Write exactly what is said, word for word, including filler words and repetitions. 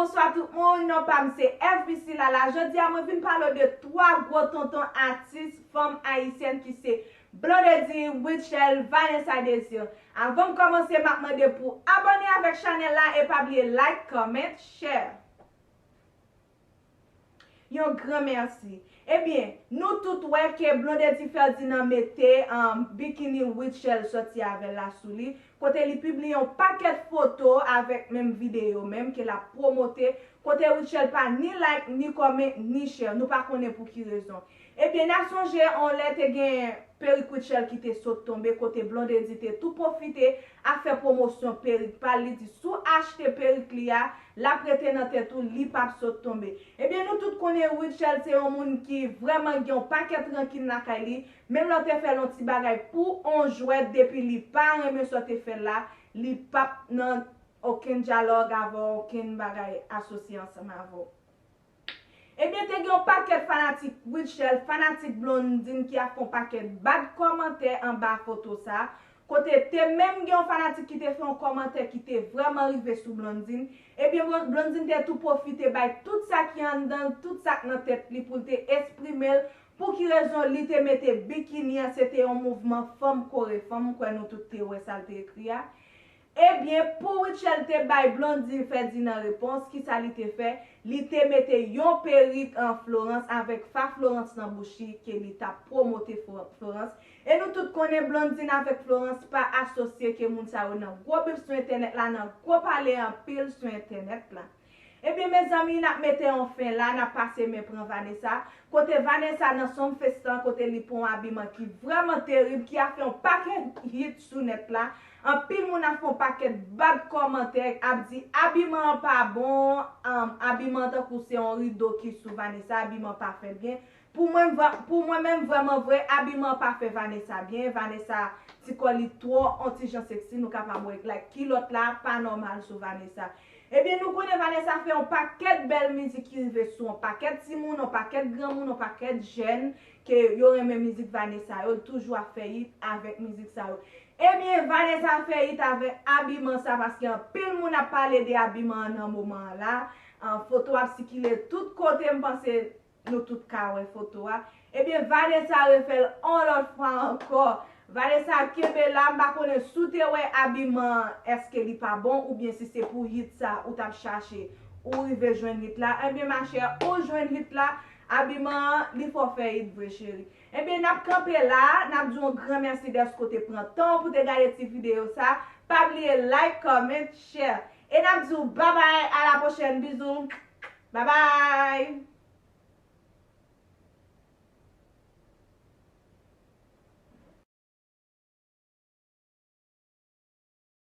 Bonswa tout moun, non pa m se F B C Lala. Jodi a mwen vin pale w de twa gwo tonton atis fanm ayisyèn ki se Blondedy, Rutshelle, Vanessa Désir. Avan m kòmanse, m ap mande pou abòne avèk chanèl la e pa bliye like, comment, share. Yon gran mèsi. Ebyen, nou tout wè ke Blondedy Ferdinand mete um, bikini Rutshelle sòti avè l la sou li, kote li pibliye yon pakèt foto avèk menm videyo menm ke l ap pwomote, kote Rutshelle pa ni like, ni comment, ni share. Nou pa konnen pou ki rezon. Ebyen, n a sonje on lè te gen perik Rutshelle ki te sot tonbe, kote Blondedy te tou pwofite ap fè pwomosyon perik pa l. Li di si w achte perik li a, l ap rete nan tèt ou, li p ap sot tonbe. Ebyen, nou tout konnen Rutshelle se yon moun ki vrèman gen yon pakèt rankin lakay li. Menm lè w te fè l yon ti bagay pou on jwèt, depi li pa renmen sa w te fè l la, li p ap nan okenn dyalòg avè w, okenn bagay asosye ansanm avè w. Ebyen, te gen yon pakèt fanatik Rutshelle, fanatik Blondedy ki ap fè yon pakèt bad kòmantè anba foto sa, kote te menm gen yon fanatik ki te fè yon kòmantè ki te vrèman rive sou Blondedy. Ebyen, Blondedy te tou pwofite bay tout sa ki anndan l, tout sa k nan tèt li pou l te eksprime l, pou ki rezon li te mete bikini an, se te yon mouvman fanm kore fanm, m kwè nou tout te wè sa l te ekri a. Ebyen, pou Rutshelle te bay Blondedy Ferdinand repons, kisa li te fè? Li te mete yon perik an Florence avèk fa Florence nan bouch li ke li t ap pwomote Florence. E nou tout konnen Blondedy avèk Florence pa asosye, ke moun sa yo nan gwo bif sou entènèt la, nan gwo pale anpil sou entènèt la. Ebyen, mezanmi, n ap mete yon fen la, n ap pase men pran Vanessa. Kote Vanessa nan Sumfest lan, kote li pran yon abiman ki vrèman terib, ki ap fè yon pakèt hit sou nèt la. Anpil moun ap fè yon pakèt bad kòmantè, ap di abiman an pa bon, um, abiman an tankou se yon rido ki sou Vanessa, abiman an pa fè byen. Pou mwen, pou mwen menm, vrèman vre, abiman an pa fè Vanessa byen. Vanessa, ti kò li twò on ti jan seksi, nou kapab wè like kilòt la pa nòmal sou Vanessa. Ebyen, nou konnen Vanessa fè yon pakèt bèl mizik ki rive sou yon pakèt timoun, yon pakèt granmoun, yon pakèt jèn ke yo renmen mizik Vanessa yo, toujou ap fè hit avèk mizik sa yo. Ebyen, Vanessa fè hit avèk abiman sa, paske anpil moun ap pale de abiman an nan moman an la. An, foto ap sikile tout kote, m panse nou tout ka wè foto a. Ebyen, Vanessa refè l on lòt fwa ankò. Vanessa kenbe la, m pa konnen si w te wè abiman an, èske li pa bon, oubyen si se pou hit sa ou t ap chache, ou rive jwenn hit la. Ebyen, machè, ou jwenn hit la, abiman an, li fè w fè hit vre, cheri. Ebyen, n ap kanpe la, n ap di w yon gran mèsi dèske w te pran tan w pou te gade ti videyo sa. Pa bliye like, comment, share. E n ap di w babay, a la pwochèn, bizou. Babay!